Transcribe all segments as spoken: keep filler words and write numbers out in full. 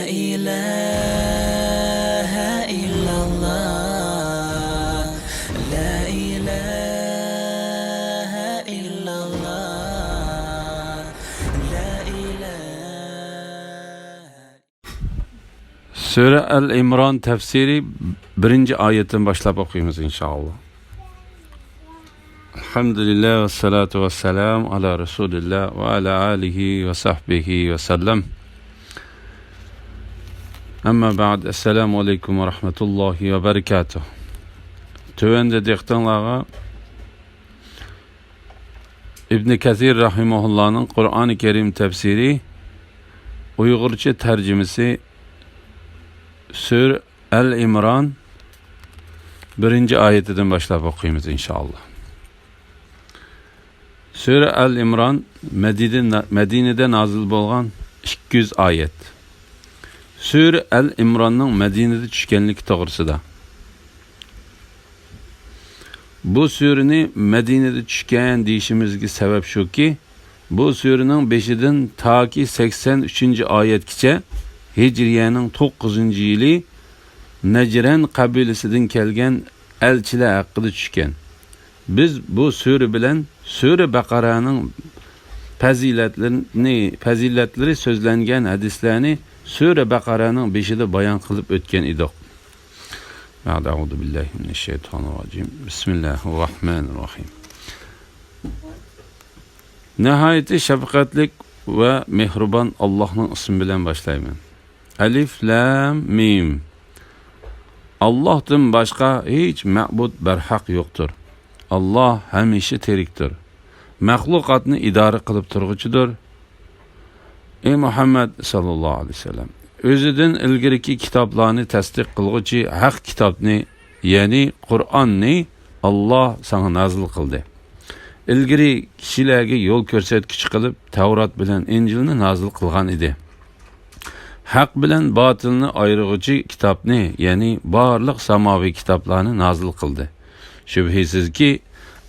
إله إلا الله، لا إله إلا الله، لا إله. سۈرە ئەل ئىمران تەپسىرى بىرىنچى ئايەتتىن باشلاپ ئوقۇيمىز، ئىنشائاللا. ئەلھەمدۇلىللا، ۋەسسالاتۇ ۋەسسالامۇ ئالا رەسۇلىللا ۋە ئالا ئالىھى ۋە سەھبىھى ۋە سەللەم. ئەمما بەئد، ئەسسالامۇ ئەلەيكۇم ۋە رەھمەتۇللاھى ۋە بەرىكاتۇھ. تۆۋەندە دىققىتىڭلارغا ئىبنى كەسىر رەھىمەھۇللانىڭ قۇرئانى كەرىم تەپسىرى، ئۇيغۇرچە تەرجىمىسى، سۈرە ئەل ئىمران بىرىنچى ئايىتىدىن باشلاپ ئوقۇيمىز، ئىنشائاللا. سۈرە ئەل ئىمران مەدىدە-، مەدىنىدە نازىل بولغان ئىككى يۈز ئايەت. سۈرە ئەل ئىمراننىڭ مەدىنىدە چۈشكەنلىكى توغرىسىدا. بۇ سۈرىنى مەدىنىدە چۈشكەن دېيىشىمىزگە سەۋەب شۇكى، بۇ سۈرىنىڭ بېشىدىن تاكى سەكسەن ئۈچىنچى ئايەتكىچە ھىجرىيەنىڭ توققۇزىنچى يىلى نەجرەن قەبىلىسىدىن كەلگەن ئەلچىلەر ھەققىدە چۈشكەن. بىز بۇ سۈرە بىلەن سۈرە بەقەرەنىڭ پەزىلەتلىرىنى، پەزىلەتلىرى سۆزلەنگەن ھەدىسلەرنى سۈرە بەقەرەنىڭ بېشىدا بايان قىلىپ ئۆتكەن ئىدۇق. بەئد، ئەئۇزۇ بىللاھى مىنەششەيتانىررەجىم. بىسمىللاھىررەھمانىررەھىم. ناھايىتى شەپقەتلىك ۋە مېھرىبان ئاللاھنىڭ ئىسمى بىلەن باشلايمەن. ئەلىف لام مىم. ئاللاھتىن باشقا ھېچ مەبۇد بەرھەق يوقتۇر. ئاللاھ ھەمىشە تىرىكتۇر. مەخلۇقاتنى ئىدارە قىلىپ تۇرغۇچىدۇر. ئەي مۇھەممەد ساللاللاھۇ ئەلەيھى ۋەسەللەم، ئۆزىدىن ئىلگىرىكى كىتابلارنى تەستىق قىلغۇچى ھەق كىتابنى، يەنى قۇرئاننى ئاللاھ ساڭا نازىل قىلدى. ئىلگىرى كىشىلەرگە يول كۆرسەتكۈچى قىلىپ تەۋرات بىلەن ئىنجىلنى نازىل قىلغان ئىدى. ھەق بىلەن باتىلنى ئايرىغۇچى كىتابنى، يەنى بارلىق ساماۋىي كىتابلارنى نازىل قىلدى. شۈبھىسىزكى،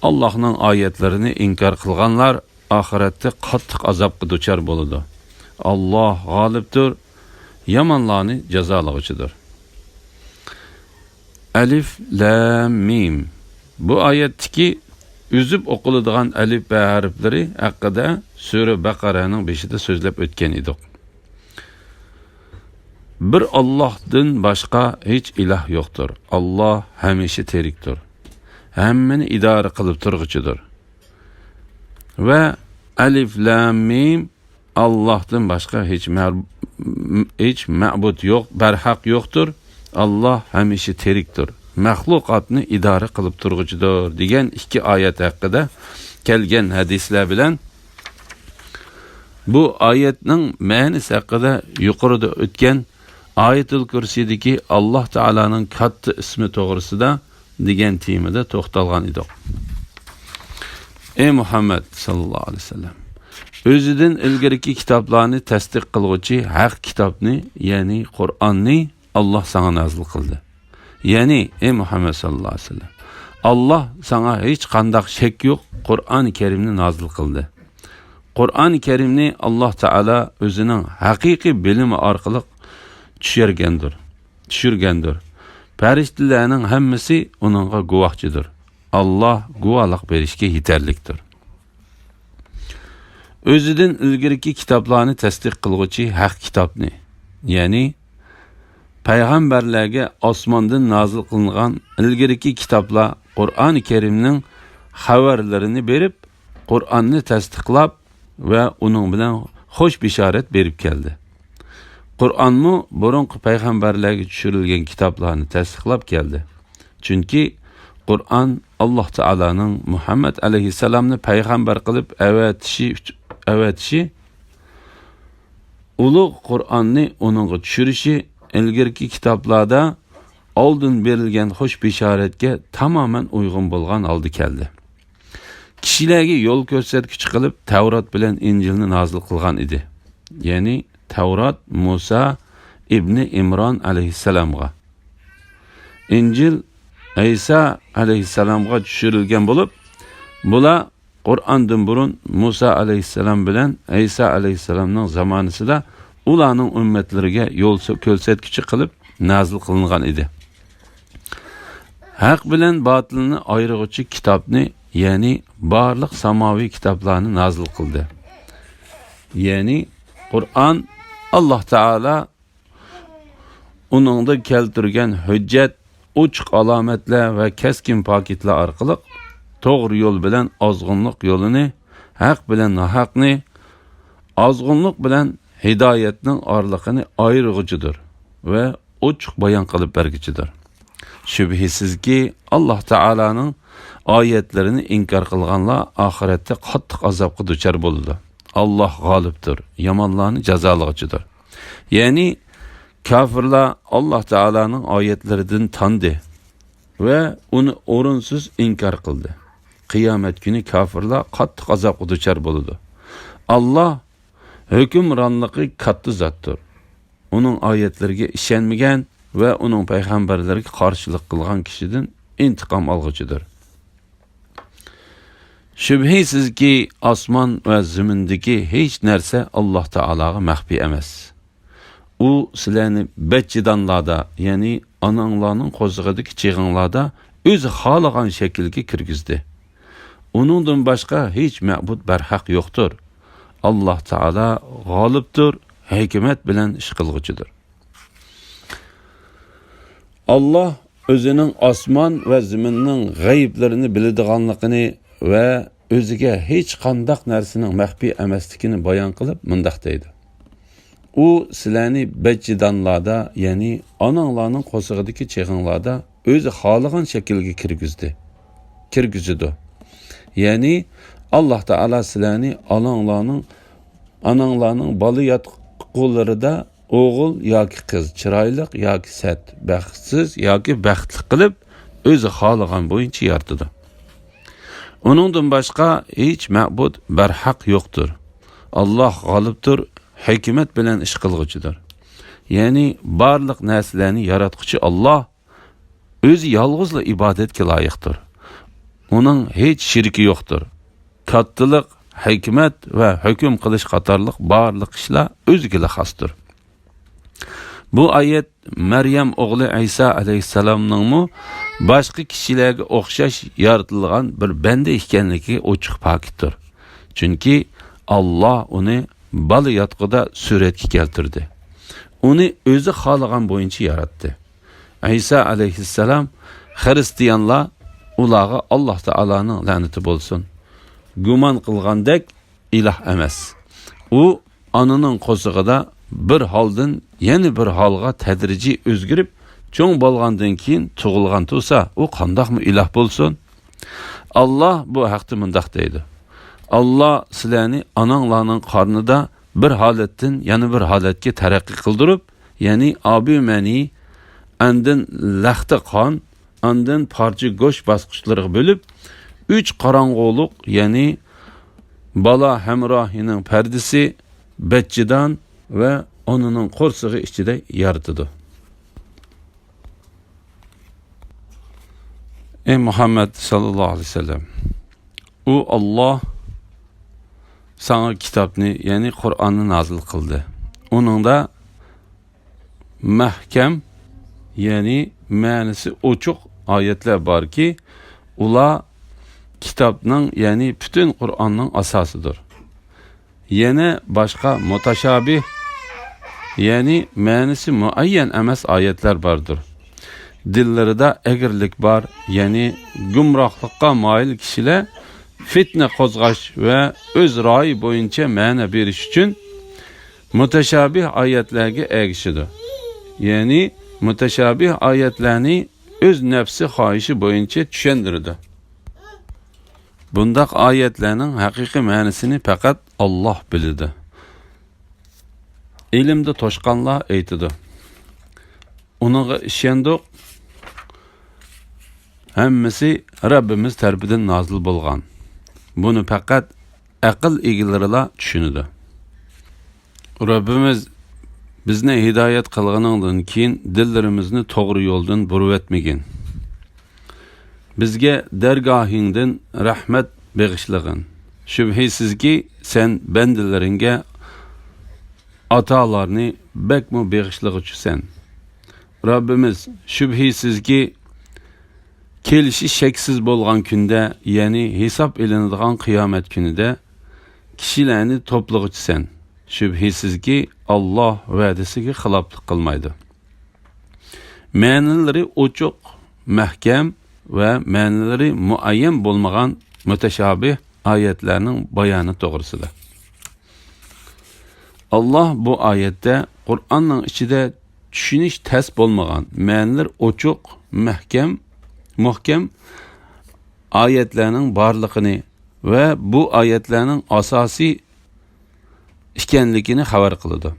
ئاللاھنىڭ ئايەتلىرىنى ئىنكار قىلغانلار ئاخىرەتتە قاتتىق ئازابقا دۇچار بولىدۇ. ئاللاھ غالىبتۇر، يامانلارنى جازالىغۇچىدۇر. ئەلىف لام مىم. بۇ ئايەتتىكى ئۈزۈپ ئوقۇلىدىغان ئەلىپبە ھەرپلىرى ھەققىدە سۈرە بەقەرەنىڭ بېشىدا سۆزلەپ ئۆتكەن ئىدۇق. بىر ئاللاھتىن باشقا ھېچ ئىلاھ يوقتۇر. ئاللاھ ھەمىشە تىرىكتۇر. ھەممىنى ئىدارە قىلىپ تۇرغۇچىدۇر. ۋە ئەلىف لام مىم، ئاللاھتىن باشقا ھېچ مەر-، ھېچ مەبۇد يوق، بەرھەق يوقتۇر. ئاللاھ ھەمىشە تىرىكتۇر. مەخلۇقاتنى ئىدارە قىلىپ تۇرغۇچىدۇر دېگەن ئىككى ئايەت ھەققىدە كەلگەن ھەدىسلەر بىلەن بۇ ئايەتنىڭ مەنىسى ھەققىدە يۇقىرىدا ئۆتكەن ئايەتۇل كۇرسىدىكى ئاللاھ تائالانىڭ كاتتا ئىسمى توغرىسىدا دېگەن تېمىدا توختالغان ئىدۇق. ئەي مۇھەممەد ساللاللاھۇ ئەلەيھى ۋەسەللەم، ئۆزىدىن ئىلگىرىكى كىتابلارنى تەستىق قىلغۇچى ھەق كىتابنى، يەنى قۇرئاننى ئاللاھ ساڭا نازىل قىلدى. يەنى، ئەي مۇھەممەد ساللاللاھۇ ئەلەيھى ۋەسەللەم، ئاللاھ ساڭا ھېچقانداق شەك يوق قۇرئانى كەرىمنى نازىل قىلدى. قۇرئانى كەرىمنى ئاللاھ تائالا ئۆزىنىڭ ھەقىقىي بىلىمى ئارقىلىق چۈشۈرگەندۇر، چۈشۈرگەندۇر. پەرىشتىلەرنىڭ ھەممىسى ئۇنىڭغا گۇۋاھچىدۇر. ئاللاھ گۇۋاھلىق بېرىشكە يېتەرلىكتۇر. ئۆزىدىن ئىلگىرىكى كىتابلارنى تەستىق قىلغۇچى ھەق كىتابنى، يەنى پەيغەمبەرلەرگە ئاسماندىن نازىل قىلىنغان ئىلگىرىكى كىتابلار قۇرئانى كەرىمنىڭ خەۋەرلىرىنى بېرىپ، قۇرئاننى تەستىقلاپ ۋە ئۇنىڭ بىلەن خوش بېشارەت بېرىپ كەلدى. قۇرئانمۇ بۇرۇنقى پەيغەمبەرلەرگە چۈشۈرۈلگەن كىتابلارنى تەستىقلاپ كەلدى. چۈنكى قۇرئان ئاللاھ تائالانىڭ مۇھەممەد ئەلەيھىسسالامنى پەيغەمبەر قىلىپ ئەۋەتىشى ئۈچ-، ئەۋەتىشى، ئۇلۇغ قۇرئاننى ئۇنىڭغا چۈشۈرۈشى ئىلگىرىكى كىتابلاردا ئالدىن بېرىلگەن خوش بېشارەتكە تامامەن ئۇيغۇن بولغان ھالدا كەلدى. كىشىلەرگە يول كۆرسەتكۈچى قىلىپ تەۋرات بىلەن ئىنجىلنى نازىل قىلغان ئىدى. يەنى تەۋرات مۇسا ئىبنى ئىمران ئەلەيھىسسالامغا، ئىنجىل ئەيسا ئەلەيھىسسالامغا چۈشۈرۈلگەن بولۇپ، بۇلار قۇرئاندىن بۇرۇن مۇسا ئەلەيھىسسالام بىلەن ئەيسا ئەلەيھىسسالامنىڭ زامانىسىدا ئۇلارنىڭ ئۈممەتلىرىگە يول سۆ-، كۆرسەتكۈچى قىلىپ نازىل قىلىنغان ئىدى. ھەق بىلەن باتىلنى ئايرىغۇچى كىتابنى، يەنى بارلىق ساماۋىي كىتابلارنى نازىل قىلدى. يەنى قۇرئان، ئاللاھ تائالا ئۇنىڭدا كەلتۈرگەن ھۆججەت، ئوچۇق ئالامەتلەر ۋە كەسكىن پاكىتلار ئارقىلىق توغرا يول بىلەن ئازغۇنلۇق يولىنى، ھەق بىلەن ناھەقنى، ئازغۇنلۇق بىلەن ھىدايەتنىڭ ئارىلىقىنى ئايرىغۇچىدۇر ۋە ئوچۇق بايان قىلىپ بەرگۈچىدۇر. شۈبھىسىزكى، ئاللاھ تائالانىڭ ئايەتلىرىنى ئىنكار قىلغانلار ئاخىرەتتە قاتتىق ئازابقا دۇچار بولىدۇ. ئاللاھ غالىبتۇر، يامانلارنى جازالىغۇچىدۇر. يەنى كاپىرلار ئاللاھ تائالانىڭ ئايەتلىرىدىن تاندى ۋە ئۇنى ئورۇنسىز ئىنكار قىلدى. قىيامەت كۈنى كاپىرلار قاتتىق ئازابقا دۇچار بولىدۇ. ئاللاھ ھۆكۈمرانلىقى كاتتا زاتتۇر. ئۇنىڭ ئايەتلىرىگە ئىشەنمىگەن ۋە ئۇنىڭ پەيغەمبەرلىرىگە قارشىلىق قىلغان كىشىدىن ئىنتىقام ئالغۇچىدۇر. شۈبھىسىزكى، ئاسمان ۋە زېمىندىكى ھېچ نەرسە ئاللاھ تائالاغا مەخپىي ئەمەس. ئۇ سىلەرنى بەتجىدانلاردا، يەنى ئاناڭلارنىڭ قورسىقىدىكى چېغىڭلاردا ئۆزى خالىغان شەكىلگە كىرگۈزدى. ئۇنىڭدىن باشقا ھېچ مەبۇد بەرھەق يوقتۇر. ئاللاھ تائالا غالىبتۇر، ھېكمەت بىلەن ئىش قىلغۇچىدۇر. ئاللاھ ئۆزىنىڭ ئاسمان ۋە زېمىننىڭ غەيىبلىرىنى بىلىدىغانلىقىنى ۋە ئۆزىگە ھېچقانداق نەرسىنىڭ مەخپىي ئەمەسلىكىنى بايان قىلىپ مۇنداق دەيدۇ: ئۇ سىلەرنى بەتجىدانلاردا، يەنى ئاناڭلارنىڭ قورسىقىدىكى چېغىڭلاردا ئۆزى خالىغان شەكىلگە كىرگۈزدى، كىرگۈزىدۇ. يەنى ئاللاھ تائالا سىلەرنى ئاناڭلارنىڭ، ئاناڭلارنىڭ بالا ياتقۇلىرىدا ئوغۇل ياكى قىز، چىرايلىق ياكى سەت، بەختسىز ياكى بەختلىك قىلىپ، ئۆزى خالىغان بويىچە يارىتىدۇ. ئۇنىڭدىن باشقا ھېچ مەبۇد بەرھەق يوقتۇر. ئاللاھ غالىبتۇر، ھېكمەت بىلەن ئىش قىلغۇچىدۇر. يەنى بارلىق نەرسىلەرنى ياراتقۇچى ئاللاھ ئۆزى يالغۇزلا ئىبادەتكە لايىقتۇر. ئۇنىڭ ھېچ شېرىكى يوقتۇر. كاتتىلىق، ھېكمەت ۋە ھۆكۈم قىلىش قاتارلىق بارلىق ئىشلار ئۆزىگىلا خاستۇر. بۇ ئايەت مەريەم ئوغلى ئەيسا ئەلەيھىسسالامنىڭمۇ باشقا كىشىلەرگە ئوخشاش يارىتىلغان بىر بەندە ئىكەنلىكىگە ئوچۇق پاكىتتۇر. چۈنكى ئاللاھ ئۇنى بالا ياتقۇدا سۈرەتكە كەلتۈردى. ئۇنى ئۆزى خالىغان بويىچە ياراتتى. ئەيسا ئەلەيھىسسالام، خىرىستىيانلار ئۇلارغا ئاللاھ تائالانىڭ لەنىتى بولسۇن، گۇمان قىلغاندەك ئىلاھ ئەمەس. ئۇ ئانىنىڭ قورسىقىدا بىر ھالدىن يەنە بىر ھالغا تەدرىجىي ئۆزگىرىپ، چوڭ بولغاندىن كېيىن تۇغۇلغان تۇرسا، ئۇ قانداقمۇ ئىلاھ بولسۇن؟ ئاللاھ بۇ ھەقتە مۇنداق دەيدۇ: ئاللاھ سىلەرنى ئاناڭلارنىڭ قارنىدا بىر ھالەتتىن يەنە بىر ھالەتكە تەرەققىي قىلدۇرۇپ، يەنى ئابۇ مەنى، ئاندىن لەختە قان، ئاندىن پارچە گۆش باسقۇچلىرىغا بۆلۈپ، ئۈچ قاراڭغۇلۇق، يەنى بالا ھەمراھىنىڭ پەردىسى، بەتجىدان ۋە ئانىنىڭ قورسىقى ئىچىدە يارىتىدۇ. ئەي مۇھەممەد ساللاللاھۇ ئەلەيھى ۋەسەللەم، ئۇ ئاللاھ ساڭا كىتابنى، يەنى قۇرئاننى نازىل قىلدى. ئۇنىڭدا مەھكەم، يەنى مەنىسى ئوچۇق ئايەتلەر باركى، ئۇلار كىتابنىڭ، يەنى پۈتۈن قۇرئاننىڭ ئاساسىدۇر. يەنە باشقا مۇتەشابىھ، يەنى مەنىسى مۇئەييەن ئەمەس ئايەتلەر باردۇر. دىللىرىدا ئەگرىلىك بار، يەنى گۇمراھلىققا مايىل كىشىلەر فىتنە قوزغاش ۋە ئۆز رايى بويىچە مەنە بېرىش ئۈچۈن مۇتەشابىھ ئايەتلەرگە ئەگىشىدۇ. يەنى مۇتەشابىھ ئايەتلەرنى ئۆز نەپسى خاھىشى بويىچە چۈشەندۈرىدۇ. بۇنداق ئايەتلەرنىڭ ھەقىقىي مەنىسىنى پەقەت ئاللاھ بىلىدۇ. ئىلىمدە توشقانلار ئېيتىدۇ: ئۇنىڭغا ئىشەندۇق، ھەممىسى رەببىمىز تەرىپىدىن نازىل بولغان. بۇنى پەقەت ئەقىل ئىگىلىرىلا چۈشىنىدۇ. رەببىمىز، بىزنى ھىدايەت قىلغىنىڭدىن كېيىن دىللىرىمىزنى توغرا يولدىن بۇرۇۋەتمىگىن. بىزگە دەرگاھىڭدىن رەھمەت بېغىشلىغىن. شۈبھىسىزكى، سەن بەندىلىرىڭگە ئاتالارنى بەكمۇ بېغىشلىغۇچىسەن. رەببىمىز، شۈبھىسىزكى، كېلىشى شەكسىز بولغان كۈندە، يەنى ھېساب ئېلىنىدىغان قىيامەت كۈنىدە كىشىلەرنى توپلىغۇچىسەن. شۈبھىسىزكى، ئاللاھ ۋەدىسىگە خىلاپلىق قىلمايدۇ. مەنىلىرى ئوچۇق، مەھكەم ۋە مەنىلىرى مۇئەييەن بولمىغان مۇتەشابىھ ئايەتلەرنىڭ بايانى توغرىسىدا. ئاللاھ بۇ ئايەتتە قۇرئاننىڭ ئىچىدە چۈشىنىش تەس بولمىغان، مەنىلىرى ئوچۇق، مەھكەم، مۇھكەم ئايەتلەرنىڭ بارلىقىنى ۋە بۇ ئايەتلەرنىڭ ئاساسىي ئىكەنلىكىنى خەۋەر قىلىدۇ.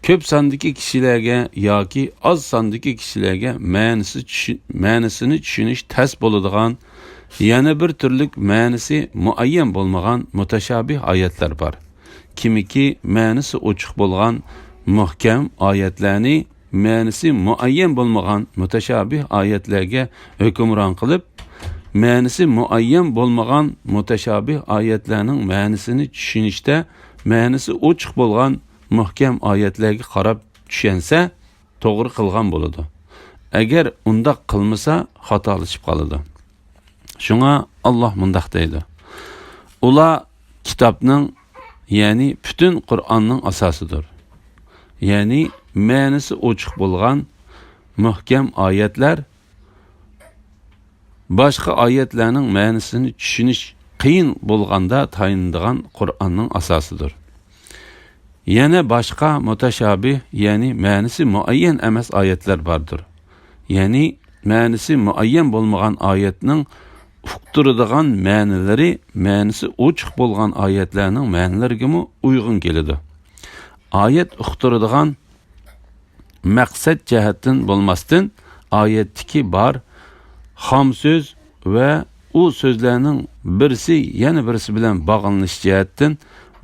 كۆپ ساندىكى كىشىلەرگە ياكى ئاز ساندىكى كىشىلەرگە مەنىسى چۈشۈ-، مەنىسىنى چۈشىنىش تەس بولىدىغان، يەنە بىر تۈرلۈك مەنىسى مۇئەييەن بولمىغان مۇتەشابىھ ئايەتلەر بار. كىمكى مەنىسى ئوچۇق بولغان مۇھكەم ئايەتلەرنى مەنىسى مۇئەييەن بولمىغان مۇتەشابىھ ئايەتلەرگە ھۆكۈمران قىلىپ، مەنىسى مۇئەييەن بولمىغان مۇتەشابىھ ئايەتلەرنىڭ مەنىسىنى چۈشىنىشتە مەنىسى ئوچۇق بولغان مۇھكەم ئايەتلەرگە قاراپ چۈشەنسە، توغرا قىلغان بولىدۇ. ئەگەر ئۇنداق قىلمىسا، خاتالىشىپ قالىدۇ. شۇڭا ئاللاھ مۇنداق دەيدۇ: ئۇلار كىتابنىڭ، يەنى پۈتۈن قۇرئاننىڭ ئاساسىدۇر. يەنى مەنىسى ئوچۇق بولغان مۇھكەم ئايەتلەر باشقا ئايەتلەرنىڭ مەنىسىنى چۈشىنىش قىيىن بولغاندا تايىنىدىغان قۇرئاننىڭ ئاساسىدۇر. يەنە باشقا مۇتەشابىھ، يەنى مەنىسى مۇئەييەن ئەمەس ئايەتلەر باردۇر. يەنى مەنىسى مۇئەييەن بولمىغان ئايەتنىڭ ئۇقتۇرىدىغان مەنىلىرى مەنىسى ئوچۇق بولغان ئايەتلەرنىڭ مەنىلىرىگىمۇ ئۇيغۇن كېلىدۇ. ئايەت ئۇقتۇرىدىغان مەقسەت جەھەتتىن بولماستىن، ئايەتتىكى بار خام سۆز ۋە ئۇ سۆزلەرنىڭ بىرسى يەنە بىرسى بىلەن باغلىنىش جەھەتتىن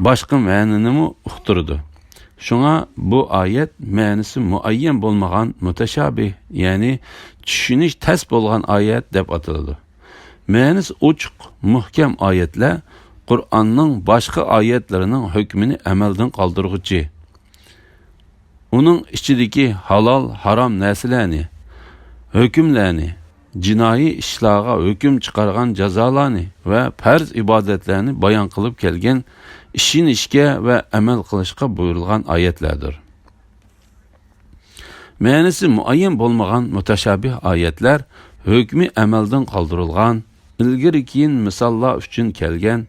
باشقا مەنىنىمۇ ئۇقتۇرىدۇ. شۇڭا بۇ ئايەت مەنىسى مۇئەييەن بولمىغان مۇتەشابىھ، يەنى چۈشىنىش تەس بولغان ئايەت دەپ ئاتىلىدۇ. مەنىسى ئوچۇق، مۇھكەم ئايەتلەر قۇرئاننىڭ باشقا ئايەتلىرىنىڭ ھۆكمىنى ئەمەلدىن قالدۇرغۇچى، ئۇنىڭ ئىچىدىكى ھالال، ھارام نەرسىلەرنى، ھۆكۈملەرنى، جىنايى ئىشلارغا ھۆكۈم چىقارغان جازالارنى ۋە پەرز ئىبادەتلەرنى بايان قىلىپ كەلگەن ئىشىنىشكە ۋە ئەمەل قىلىشقا بۇيرۇلغان ئايەتلەردۇر. مەنىسى مۇئەييەن بولمىغان مۇتەشابىھ ئايەتلەر ھۆكمى ئەمەلدىن قالدۇرۇلغان، ئىلگىرى-كېيىن مىساللار ئۈچۈن كەلگەن،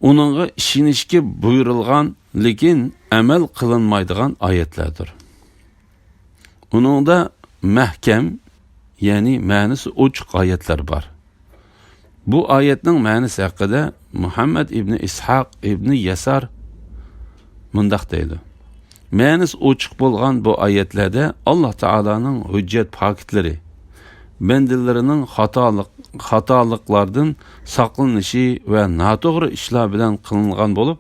ئۇنىڭغا ئىشىنىشكە بۇيرۇلغان، لېكىن ئەمەل قىلىنمايدىغان ئايەتلەردۇر. ئۇنىڭدا مەھكەم، يەنى مەنىسى ئوچۇق ئايەتلەر بار. بۇ ئايەتنىڭ مەنىسى ھەققىدە مۇھەممەد ئىبنى ئىسھاق ئىبنى يەسار مۇنداق دەيدۇ: مەنىسى ئوچۇق بولغان بۇ ئايەتلەردە ئاللاھ تائالانىڭ ھۆججەت پاكىتلىرى، بەندىلىرىنىڭ خاتالىق، خاتالىقلاردىن ساقلىنىشى ۋە ناتوغرا ئىشلار بىلەن قىلىنغان بولۇپ،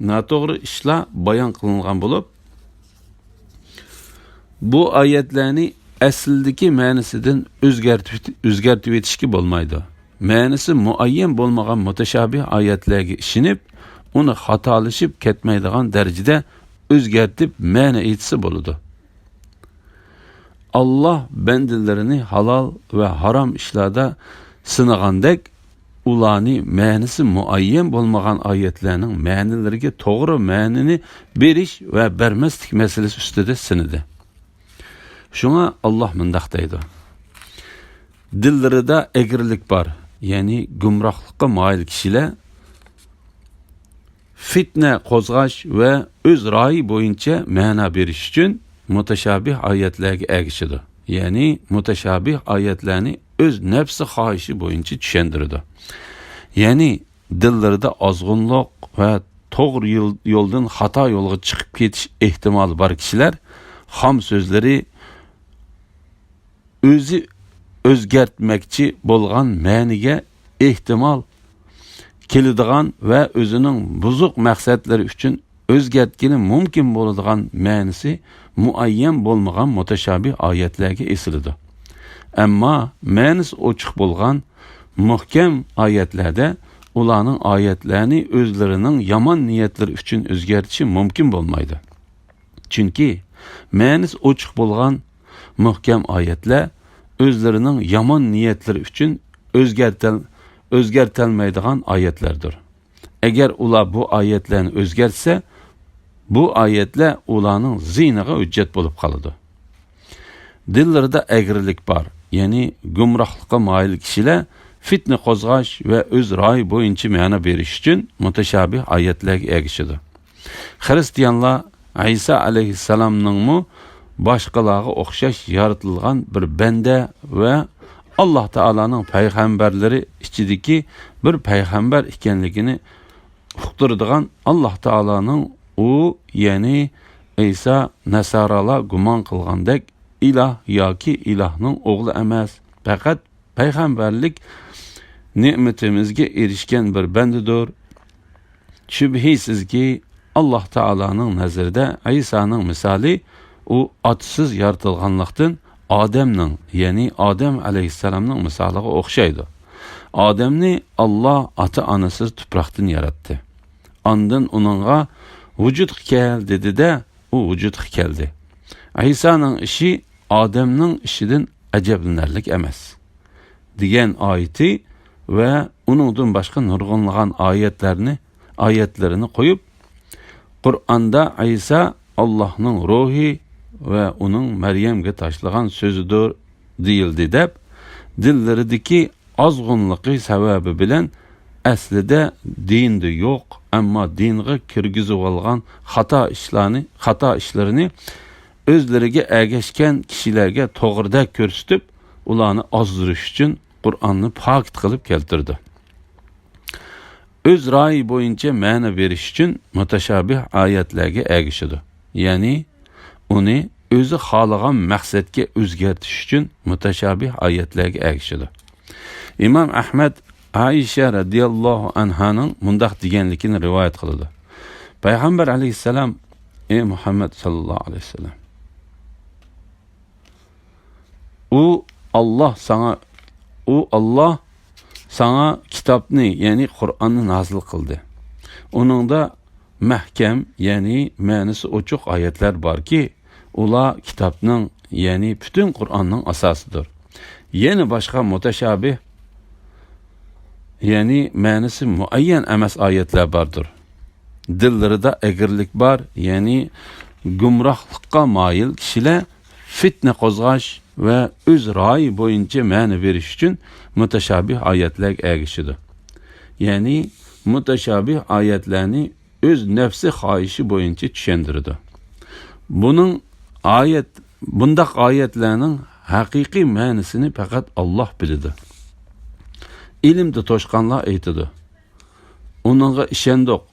ناتوغرا ئىشلار بايان قىلىنغان بولۇپ، بۇ ئايەتلەرنى ئەسلىدىكى مەنىسىدىن ئۆزگەرتىۋېت-، ئۆزگەرتىۋېتىشكە بولمايدۇ. مەنىسى مۇئەييەن بولمىغان مۇتەشابىھ ئايەتلەرگە ئىشىنىپ، ئۇنى خاتالىشىپ كەتمەيدىغان دەرىجىدە ئۆزگەرتىپ مەنە ئېيتسا بولىدۇ. ئاللاھ بەندىلىرىنى ھالال ۋە ھارام ئىشلاردا سىنىغاندەك، ئۇلارنى مەنىسى مۇئەييەن بولمىغان ئايەتلەرنىڭ مەنىلىرىگە توغرا مەنىنى بېرىش ۋە بەرمەسلىك مەسىلىسى ئۈستىدە سىنىدى. شۇڭا ئاللاھ مۇنداق دەيدۇ: دىللىرىدا ئەگرىلىك بار، يەنى گۇمراھلىققا مايىل كىشىلەر، فىتنە قوزغاش ۋە ئۆز رايى بويىچە مەنا بېرىش ئۈچۈن مۇتەشابىھ ئايەتلەرگە ئەگىشىدۇ. يەنى مۇتەشابىھ ئايەتلەرنى ئۆز نەپسى خاھىشى بويىچە چۈشەندۈرىدۇ. يەنى دىللىرىدا ئازغۇنلۇق ۋە توغرا يول-، يولدىن خاتا يولغا چىقىپ كېتىش ئېھتىمالى بار كىشىلەر خام سۆزلىرى ئۆزى ئۆزگەرتمەكچى بولغان مەنىگە ئېھتىمال كېلىدىغان ۋە ئۆزىنىڭ بۇزۇق مەقسەتلىرى ئۈچۈن ئۆزگەرتكىلى مۇمكىن بولىدىغان مەنىسى مۇئەييەن بولمىغان مۇتەشابىھ ئايەتلەرگە ئېسىلىدۇ. ئەمما مەنىسى ئوچۇق بولغان مۇھكەم ئايەتلەردە ئۇلارنىڭ ئايەتلەرنى ئۆزلىرىنىڭ يامان نىيەتلىرى ئۈچۈن ئۆزگەرتىشى مۇمكىن بولمايدۇ. چۈنكى مەنىسى ئوچۇق بولغان مۇھكەم ئايەتلەر ئۆزلىرىنىڭ يامان نىيەتلىرى ئۈچۈن ئۆزگەرتەل-، ئۆزگەرتەلمەيدىغان ئايەتلەردۇر. ئەگەر ئۇلار بۇ ئايەتلەرنى ئۆزگەرتسە، بۇ ئايەتلەر ئۇلارنىڭ زىيىنىغا ھۆججەت بولۇپ قالىدۇ. دىللىرىدا ئەگرىلىك بار، يەنى گۇمراھلىققا مايىل كىشىلەر فىتنە قوزغاش ۋە ئۆز رايى بويىچە مەنە بېرىش ئۈچۈن مۇتەشابىھ ئايەتلەرگە ئەگىشىدۇ. خىرىستىيانلار ئەيسا ئەلەيھىسسالامنىڭمۇ باشقىلارغا ئوخشاش يارىتىلغان بىر بەندە ۋە ئاللاھ تائالانىڭ پەيغەمبەرلىرى ئىچىدىكى بىر پەيغەمبەر ئىكەنلىكىنى ئۇقتۇرىدىغان، ئاللاھ تائالانىڭ ئۇ، يەنى ئەيسا ناسارالار گۇمان قىلغاندەك ئىلاھ ياكى ئىلاھنىڭ ئوغلى ئەمەس، پەقەت پەيغەمبەرلىك نېمىتىمىزگە ئېرىشكەن بىر بەندىدۇر. شۈبھىسىزكى، ئاللاھ تائالانىڭ نەزىرىدە ئەيسانىڭ مىسالى ئۇ ئاتىسىز يارىتىلغانلىقتىن، ئادەمنىڭ، يەنى ئادەم ئەلەيھىسسالامنىڭ مىسالىغا ئوخشايدۇ. ئادەمنى ئاللاھ ئاتا-ئانىسىز تۇپراقتىن ياراتتى. ئاندىن ئۇنىڭغا ۋۇجۇدقا كەل دېدى-دە، ئۇ ۋۇجۇدقا كەلدى. ئەيسانىڭ ئىشى ئادەمنىڭ ئىشىدىن ئەجەبلىنەرلىك ئەمەس، دېگەن ئايىتى ۋە ئۇنىڭدىن باشقا نۇرغۇنلىغان ئايەتلەرنى، ئايەتلىرىنى قويۇپ، قۇرئاندا ئەيسا ئاللاھنىڭ روھى ۋە ئۇنىڭ مەريەمگە تاشلىغان سۆزىدۇر دېيىلدى دەپ، دىللىرىدىكى ئازغۇنلۇقى سەۋەبى بىلەن ئەسلىدە دىندا يوق، ئەمما دىنغا كىرگۈزۈۋالغان خاتا ئىشلارنى، خاتا ئىشلىرىنى ئۆزلىرىگە ئەگەشكەن كىشىلەرگە توغرىدەك كۆرسىتىپ، ئۇلارنى ئازدۇرۇش ئۈچۈن قۇرئاننى پاكىت قىلىپ كەلتۈردى. ئۆز رايى بويىچە مەنە بېرىش ئۈچۈن مۇتەشابىھ ئايەتلەرگە ئەگىشىدۇ. يەنى ئۇنى ئۆزى خالىغان مەقسەتكە ئۆزگەرتىش ئۈچۈن مۇتەشابىھ ئايەتلەرگە ئەگىشىدۇ. ئىمام ئەھمەد ئائىشە رەزىياللاھۇ ئەنھانىڭ مۇنداق دېگەنلىكىنى رىۋايەت قىلىدۇ. پەيغەمبەر ئەلەيھىسسالام، ئەي مۇھەممەد ساللاللاھۇ ئەلەيھى ۋەسەللەم، ئۇ ئاللاھ ساڭا، ئۇ ئاللاھ ساڭا كىتابنى، يەنى قۇرئاننى نازىل قىلدى. ئۇنىڭدا مەھكەم، يەنى مەنىسى ئوچۇق ئايەتلەر باركى، ئۇلار كىتابنىڭ، يەنى پۈتۈن قۇرئاننىڭ ئاساسىدۇر. يەنە باشقا مۇتەشابىھ، يەنى مەنىسى مۇئەييەن ئەمەس ئايەتلەر باردۇر. دىللىرىدا ئەگرىلىك بار، يەنى گۇمراھلىققا مايىل كىشىلەر فىتنە قوزغاش ۋە ئۆز رايى بويىچە مەنە بېرىش ئۈچۈن مۇتەشابىھ ئايەتلەرگە ئەگىشىدۇ. يەنى مۇتەشابىھ ئايەتلەرنى ئۆز نەپسى خاھىشى بويىچە چۈشەندۈرىدۇ. بۇنىڭ ئايەت، بۇنداق ئايەتلەرنىڭ ھەقىقىي مەنىسىنى پەقەت ئاللاھ بىلىدۇ. ئىلىمدە توشقانلار ئېيتىدۇ، ئۇنىڭغا ئىشەندۇق،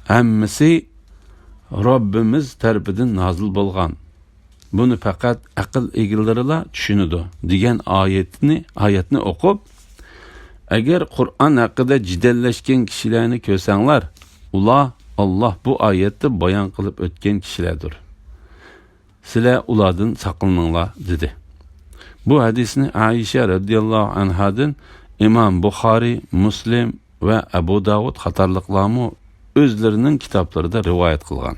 ھەممىسى رەببىمىز تەرىپىدىن نازىل بولغان، بۇنى پەقەت ئەقىل ئىگىلىرىلا چۈشىنىدۇ، دېگەن ئايەتنى، ئايەتنى ئوقۇپ، ئەگەر قۇرئان ھەققىدە جېدەللەشكەن كىشىلەرنى كۆرسەڭلار، ئۇلار ئاللاھ بۇ ئايەتتە بايان قىلىپ ئۆتكەن كىشىلەردۇر. سىلەر ئۇلاردىن ساقلىنىڭلار، دېدى. بۇ ھەدىسنى ئائىشە رەزىياللاھۇ ئەنھادىن ئىمام بۇخارىي، مۇسلىم ۋە ئەبۇ داۋۇد قاتارلىقلارمۇ ئۆزلىرىنىڭ كىتابلىرىدا رىۋايەت قىلغان.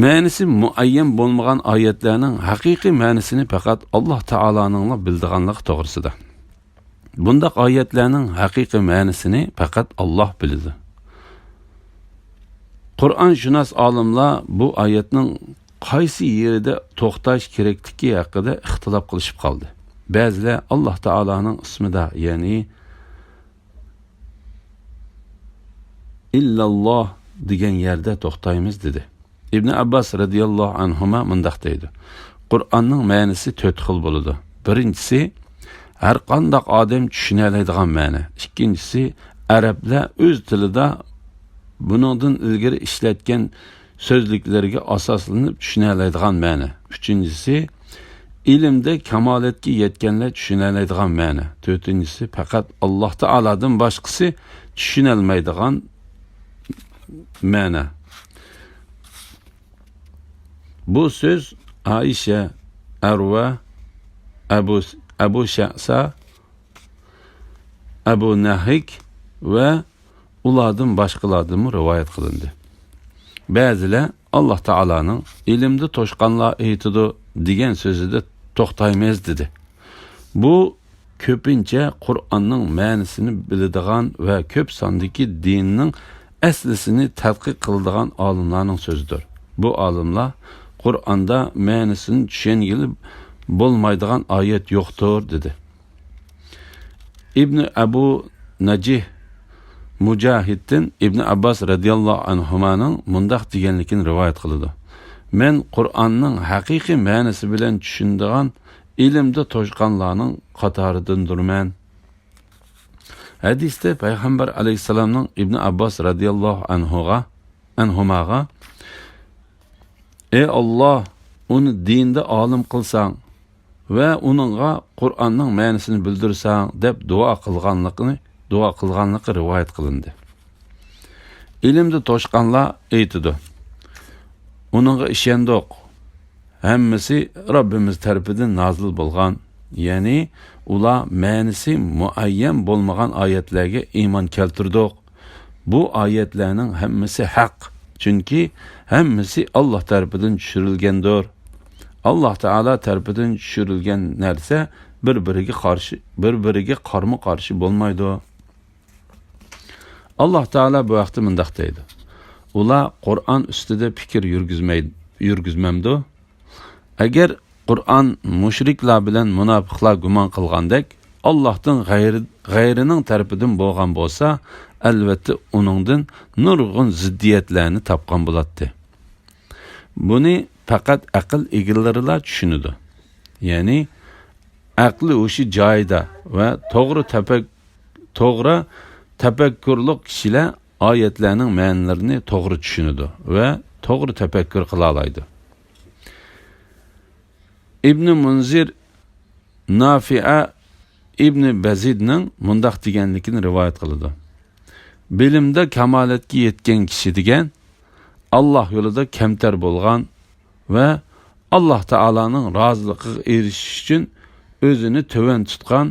مەنىسى مۇئەييەن بولمىغان ئايەتلەرنىڭ ھەقىقىي مەنىسىنى پەقەت ئاللاھ تائالانىڭلا بىلىدىغانلىقى توغرىسىدا. بۇنداق ئايەتلەرنىڭ ھەقىقىي مەنىسىنى پەقەت ئاللاھ بىلىدۇ. قۇرئانشۇناس ئالىملار بۇ ئايەتنىڭ قايسى يېرىدە توختاش كېرەكلىكى ھەققىدە ئىختىلاپ قىلىشىپ قالدى. بەزىلەر ئاللاھ تائالانىڭ ئىسمىدا، يەنى ئىللاللاھ دېگەن يەردە توختايمىز، دېدى. ئىبنى ئابباس رەزىياللاھۇ ئەنھۇما مۇنداق دەيدۇ، قۇرئاننىڭ مەنىسى تۆت خىل بولىدۇ. بىرىنچىسى، ھەرقانداق ئادەم چۈشىنەلەيدىغان مەنە. ئىككىنچىسى، ئەرەبلەر ئۆز تىلىدا بۇنىڭدىن ئىلگىرى ئىشلەتكەن سۆزلۈكلىرىگە ئاساسلىنىپ چۈشىنەلەيدىغان مەنە. ئۈچىنچىسى، ئىلىمدە كامالەتكە يەتكەنلەر چۈشىنەلەيدىغان مەنە. تۆتىنچىسى، پەقەت ئاللاھ تائالادىن باشقىسى چۈشىنەلمەيدىغان مەنە. بۇ سۆز ئائىشە، ئەرۋە، ئەبۇ، ئەبۇ شەئسا، ئەبۇ نەھىك ۋە ئۇلاردىن باشقىلاردىنمۇ رىۋايەت قىلىندى. بەزىلەر ئاللاھ تائالانىڭ «ئىلىمدا توشقانلار ئېيتىدۇ» دېگەن سۆزىدە توختايمىز دېدى. بۇ كۆپىنچە قۇرئاننىڭ مەنىسىنى بىلىدىغان ۋە كۆپ ساندىكى دىننىڭ ئەسلىسىنى تەتقىق قىلىدىغان ئالىملارنىڭ سۆزىدۇر. بۇ ئالىملار قۇرئاندا مەنىسىنى چۈشەنگىلى بولمايدىغان ئايەت يوقتۇر دېدى. ئىبنى ئەبۇ نەجىھ مۇجاھىدتىن ئىبنى ئابباس رەزىياللاھۇ ئەنھۇمانىڭ مۇنداق دېگەنلىكىنى رىۋايەت قىلىدۇ: «مەن قۇرئاننىڭ ھەقىقىي مەنىسى بىلەن چۈشىنىدىغان ئىلىمدا توشقانلارنىڭ قاتارىدىندۇرمەن.» ھەدىستە پەيغەمبەر ئەلەيھىسسالامنىڭ ئىبنى ئابباس رەزىياللاھۇ ئەنھۇغا، ئەنھۇماغا، «ئەي ئاللاھ، ئۇنى دىندا ئالىم قىلساڭ ۋە ئۇنىڭغا قۇرئاننىڭ مەنىسىنى بىلدۈرسەڭ» دەپ دۇئا قىلغانلىقىنى، دۇئا قىلغانلىقى رىۋايەت قىلىندى. ئىلىمدا توشقانلار ئېيتىدۇ: «ئۇنىڭغا ئىشەندۇق. ھەممىسى رەببىمىز تەرىپىدىن نازىل بولغان.» يەنى ئۇلار مەنىسى مۇئەييەن بولمىغان ئايەتلەرگە ئىمان كەلتۈردۇق. بۇ ئايەتلەرنىڭ ھەممىسى ھەق، چۈنكى ھەممىسى ئاللاھ تەرىپىدىن چۈشۈرۈلگەندۇر. ئاللاھ تائالا تەرىپىدىن چۈشۈرۈلگەن نەرسە بىر-بىرىگە قارشى، بىر-بىرىگە قارمۇ-قارشى بولمايدۇ. ئاللاھ تائالا بۇ ھەقتە مۇنداق دەيدۇ: «ئۇلار قۇرئان ئۈستىدە پىكىر يۈرگۈزمەي-، يۈرگۈزمەمدۇ؟ ئەگەر قۇرئان مۇشرىكلار بىلەن مۇناپىقلار گۇمان قىلغاندەك ئاللاھتىن غەيرى، غەيرىنىڭ تەرىپىدىن بولغان بولسا، ئەلۋەتتە ئۇنىڭدىن نۇرغۇن زىددىيەتلەرنى تاپقان بولاتتى.» بۇنى پەقەت ئەقىل ئىگىلىرىلا چۈشىنىدۇ. يەنى ئەقلى ھوشى جايىدا ۋە توغرا تەپەك-، توغرا تەپەككۇرلۇق كىشىلەر ئايەتلەرنىڭ مەنىلىرىنى توغرا چۈشىنىدۇ ۋە توغرا تەپەككۇر قىلالايدۇ. ئىبنى مۇنزىر نافىئە ئىبنى بەزىدنىڭ مۇنداق دېگەنلىكىنى رىۋايەت قىلىدۇ: «بىلىمدە كامالەتكە يەتكەن كىشى دېگەن ئاللاھ يولىدا كەمتەر بولغان ۋە ئاللاھ تائالانىڭ رازىلىقىغا ئېرىشىش ئۈچۈن ئۆزىنى تۆۋەن تۇتقان،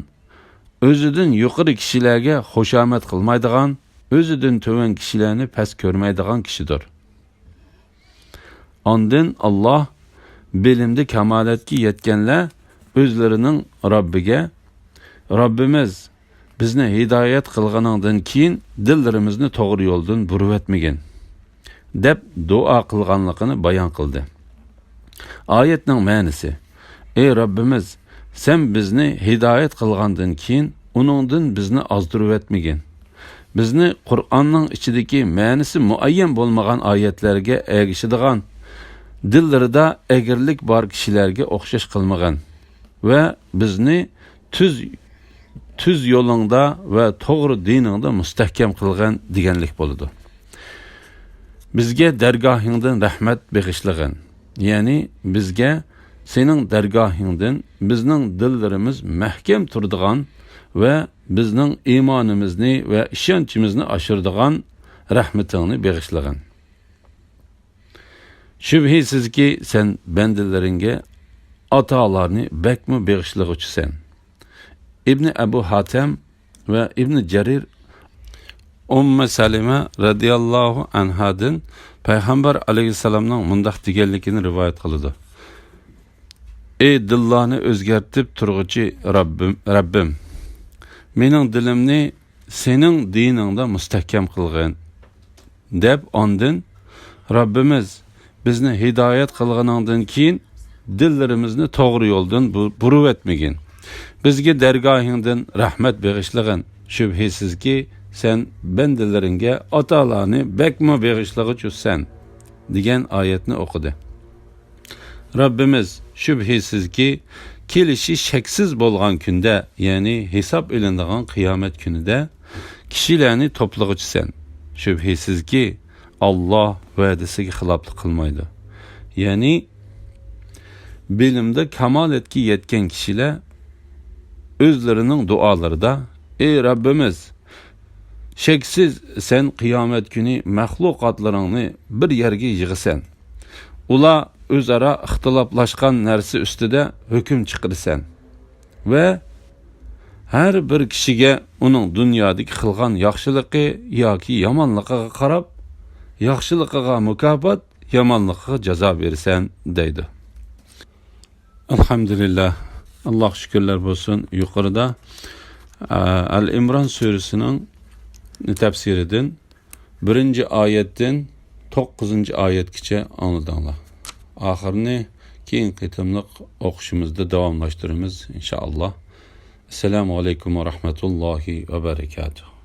ئۆزىدىن يۇقىرى كىشىلەرگە خۇشامەت قىلمايدىغان، ئۆزىدىن تۆۋەن كىشىلەرنى پەس كۆرمەيدىغان كىشىدۇر.» ئاندىن ئاللاھ بىلىمدە كامالەتكە يەتكەنلەر ئۆزلىرىنىڭ رەببىگە، «رەببىمىز، بىزنى ھىدايەت قىلغىنىڭدىن كېيىن دىللىرىمىزنى توغرا يولدىن بۇرۇۋەتمىگىن» دەپ دۇئا قىلغانلىقىنى بايان قىلدى. ئايەتنىڭ مەنىسى: «ئەي رەببىمىز، سەن بىزنى ھىدايەت قىلغاندىن كېيىن ئۇنىڭدىن بىزنى ئازدۇرۇۋەتمىگىن. بىزنى قۇرئاننىڭ ئىچىدىكى مەنىسى مۇئەييەن بولمىغان ئايەتلەرگە ئەگىشىدىغان، دىللىرىدا ئەگرىلىك بار كىشىلەرگە ئوخشاش قىلمىغىن ۋە بىزنى تۈز، تۈز يولۇڭدا ۋە توغرا دىنىڭدا مۇستەھكەم قىلغىن» دېگەنلىك بولىدۇ. «بىزگە دەرگاھىڭدىن رەھمەت بېغىشلىغىن»، يەنى بىزگە سېنىڭ دەرگاھىڭدىن بىزنىڭ دىللىرىمىز مەھكەم تۇرىدىغان ۋە بىزنىڭ ئىمانىمىزنى ۋە ئىشەنچىمىزنى ئاشۇرىدىغان رەھمىتىڭنى بېغىشلىغىن. شۈبھىسىزكى، سەن بەندىلىرىڭگە ئاتالارنى بەكمۇ بېغىشلىغۇچىسەن. ئىبنى ئەبۇ ھاتەم ۋە ئىبنى جەرىر ئۇممى سەلىمە رەزىياللاھۇ ئەنھادىن پەيغەمبەر ئەلەيھىسسالامنىڭ مۇنداق دېگەنلىكىنى رىۋايەت قىلىدۇ: «ئەي دىللارنى ئۆزگەرتىپ تۇرغۇچى رەببىم، رەببىم، مېنىڭ دىلىمنى سېنىڭ دىنىڭدا مۇستەھكەم قىلغىن» دەپ، ئاندىن: «رەببىمىز، بىزنى ھىدايەت قىلغىنىڭدىن كېيىن دىللىرىمىزنى توغرا يولدىن بۇ-، بۇرۇۋەتمىگىن. بىزگە دەرگاھىڭدىن رەھمەت بېغىشلىغىن. شۈبھىسىزكى، سەن بەندىلىرىڭگە ئاتالارنى بەكمۇ بېغىشلىغۇچىسەن» دېگەن ئايەتنى ئوقۇدى. رەببىمىز، شۈبھىسىزكى، كېلىشى شەكسىز بولغان كۈندە، يەنى ھېساب ئېلىنىدىغان قىيامەت كۈنىدە كىشىلەرنى توپلىغۇچىسەن. شۈبھىسىزكى، ئاللاھ ۋەدىسىگە خىلاپلىق قىلمايدۇ. يەنى بىلىمدە كامالەتكە يەتكەن كىشىلەر ئۆزلىرىنىڭ دۇئالىرىدا: «ئەي رەببىمىز، شەكسىز سەن قىيامەت كۈنى مەخلۇقاتلىرىڭنى بىر يەرگە يىغىسەن. ئۇلار ئۆزئارا ئىختىلاپلاشقان نەرسە ئۈستىدە ھۆكۈم چىقىرىسەن ۋە ھەر بىر كىشىگە ئۇنىڭ دۇنيادىكى قىلغان ياخشىلىقى ياكى يامانلىقىغا قاراپ، ياخشىلىقىغا مۇكاپات، يامانلىقىغا جازا بېرىسەن، دەيدۇ. ئەلھەمدۇلىللاھ، ئاللاھقا شۈكۈرلەر بولسۇن. يۇقىرىدا، ئە، ئەل ئىمران سۈرىسىنىڭ تەپسىرىدىن بىرىنچى ئايەتتىن توققۇزىنچى ئايەتكىچە ئاڭلىدىڭلار. ئاخىرىنى كېيىنكى قېتىملىق ئوقۇشىمىزدا داۋاملاشتۇرىمىز، ئىنشائاللاھ. ئەسسالامۇ ئەلەيكۇم ۋە رەھمەتۇللاھى ۋە بەرەكاتۇھ.